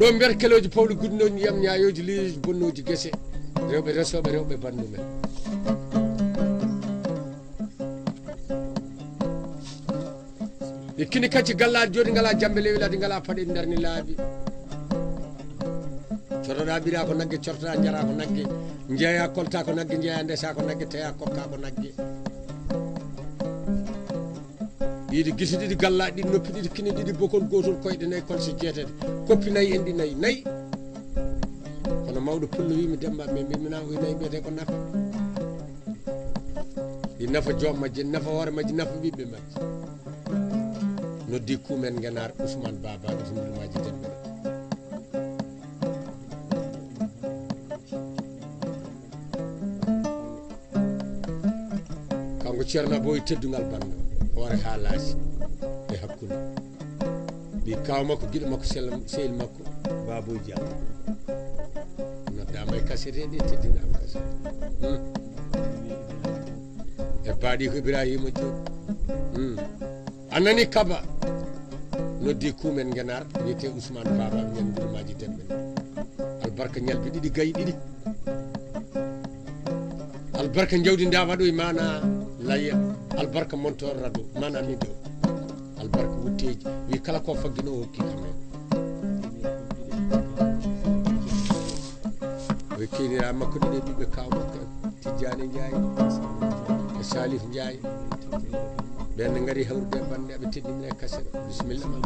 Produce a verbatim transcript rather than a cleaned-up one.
Ɗo mberkelooji pawli gudnooji ndiyam, ñaayooji liiyoji bonnooji gese, rewɓe resooɓe rewɓe banndum'en. Ikkini kacci gallaaɗi jooɗi ngalaa jambe lewilaaɗi ngalaa paɗe ɗi ndarni laabi. Cotoɗaa ɓiraa ko nagge, cotoɗaa njaraa ko nagge, njeeyaa koltaa ko nagge, njeeyaa ndesaa ko nagge, teyaa kokkaa ko nagge. Ɗiɗi gisi ɗiɗi gallaaɗi ɗiɗi noppi ɗiɗi kine ɗiɗi bokol gootol koyɗe nayi kolse jeetati. Koppi nayi en ɗi nayi nayi. Kono mawɗo pullo wiimi Demba, mais mbimina o nayi mbiyetee ko nafa. Ɗi nafa joom majje, nafa hoore majje, nafa ɓiɓɓe majje. Noddi kumen ngenaar Ousmane Baba, ɓe to Ndulmaaji Demba. Kanko Ceerno Aboy teddungal banndo, hoore haa laasi e hakkunde. Ɓi kaaw makko, giɗo makko, sel-, sehil makko, Baboy Dia. Noddaama e kaset he, ɗe teddinaama kaset. Hmm. E baaɗi ko Ibrahima Diop. Hmm. A nani Kaba? Noddi kumen ngenaar, wiyetee Ousmane Baba, ñan Ndulmaaji Demba. Albarka ñalbi ɗiɗi gayi ɗiɗi. Albarka jawdi ndawa ɗo e mana layya. Albarka montor rado mana mido. Albarka wutteeji. Wi kala ko faggino o hokki kam en. O keenira makko ɗiɗo ɓiɓɓe kaaw makko en. Tijjaani Njaay e Salif Njaay. Ɓen ne ngari hawrude e bannde, aɓe teddinira e kaset o. Bisimilla ma.